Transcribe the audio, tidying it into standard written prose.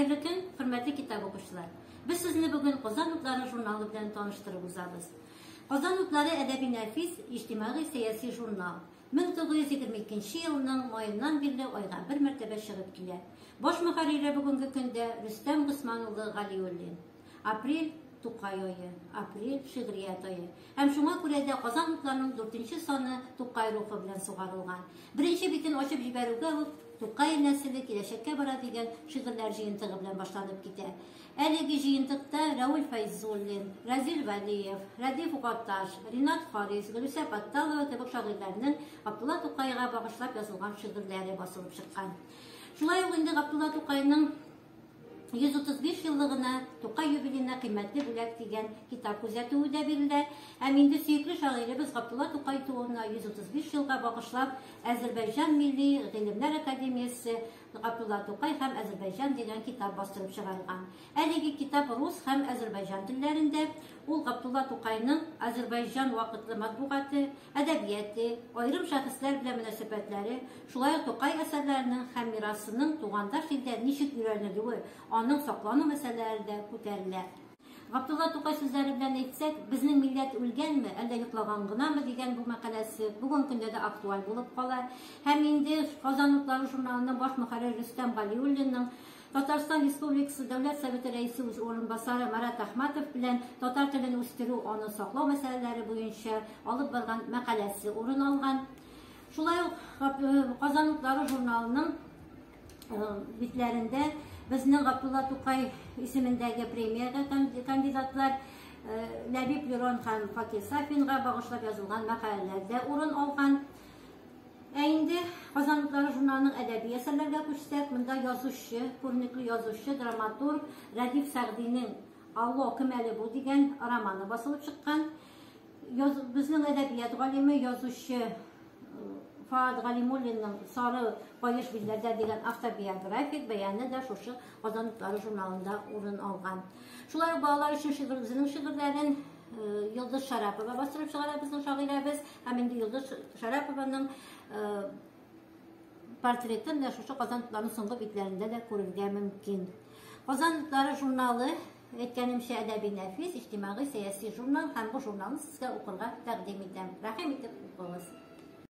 Хәерле көн, хөрмәтле китап укучылар! Без сезне бүген Казан утлары журналы белән таныштырып узабыз. Казан утлары әдәби нәфис, иҗтимагый-сәяси журнал. 1922 елның маеннан бирле айга бер мәртәбә чыгып килә. Баш мөхәррире бүгенге көндә Рөстәм Госман улы Галиуллин. Апрель, Тукай ае, апрель, шигърият ае. Һәм шуңа күрә дә Казан утларының дүртенче саны Тукай рухы белән сугарылган. Беренче битен ачып җибәрүгә үк Тукай нәселе киләчәккә бара дигән шигырьләр җыентыгы белән башланып китә. Әлеге җыентыкта Рәүл Фәйзуллин, Разил Вәлиев, Рәдиф Гаташ, Ринат Харис, Гөлүсә Батталова кебек шагыйрьләрнең Габдулла Тукайга багышлап язылган шигырьләре басылып чыккан. Шулай ук инде Габдулла Тукайның 135 еллыгына Тукай юбилеена кыйммәтле бүләк дигән китап күзәтүе дә бирелә. Һәм инде сөекле шагыйребез Габдулла Тукай тууына 135 елга багышлап Әзербәйҗан милли гыйлемнәр академиясе Габдулла Тукай һәм Әзербәйҗан дигән китап бастырып чыгарган. Әлеге китап рус һәм әзербәйҗан телләрендә. Ул Габдулла Тукайның Әзербәйҗан вакытлы матбугаты, әдәбияте, аерым шәхесләр белән мөнәсәбәтләре, шулай ук Тукай әсәрләренең һәм мирасының тугандаш илдә ничек өйрәнелүе, аның саклану мәсьәләләре дә күтәрелә. Габдулла Тукай сүзләре белән әйтсәк, Безнең милләт үлгәнме, әллә йоклаган гынамы дигән бу мәкаләсе бүген көндә дә актуаль булып кала. Һәм инде Казан утлары журналының баш мөхәррире Рөстәм Галиуллинның Татарстан Республикасы Дәүләт Советы Рәисе урынбасары Марат Әхмәтов белән татар телен үстерү, аны саклау мәсьәләләре буенча алып барган мәкаләсе урын алган. Шулай ук Казан утлары журналының битләрендә безнең Габдулла Тукай исемендәге премиягә кандидатлар Ләбиб Лерон һәм Факил Сафинга багышлап язылган мәкаләләр дә урын алган. Ә инде Казан утлары журналының әдәби әсәрләргә күчсәк, монда язучы, күренекле язучы, драматург Рәдиф Сәгъдинең Алло, кем әле бу дигән романы басылып чыккан. Яз, безнең әдәбият галиме, язучы Фаат Галимуллинның Сары каеш билләрдә дигән автобиографик бәяны да шушы Казан утлары журналында урын алган. Шулай ук балалар өчен шигырь үзенең шигырьләрен Йолдыз Шәрапова бастырып чыгара безнең шагыйрәбез. Һәм инде Йолдыз Шәрапованың портретын менә шушы Казан утларының соңгы битләрендә дә күрергә мөмкин. Казан утлары журналы, әйткәнемчә, әдәби нәфис, иҗтимагый, сәяси журнал һәм бу журналны сезгә укырга тәкъдим итәм. Рәхим итеп укыгыз.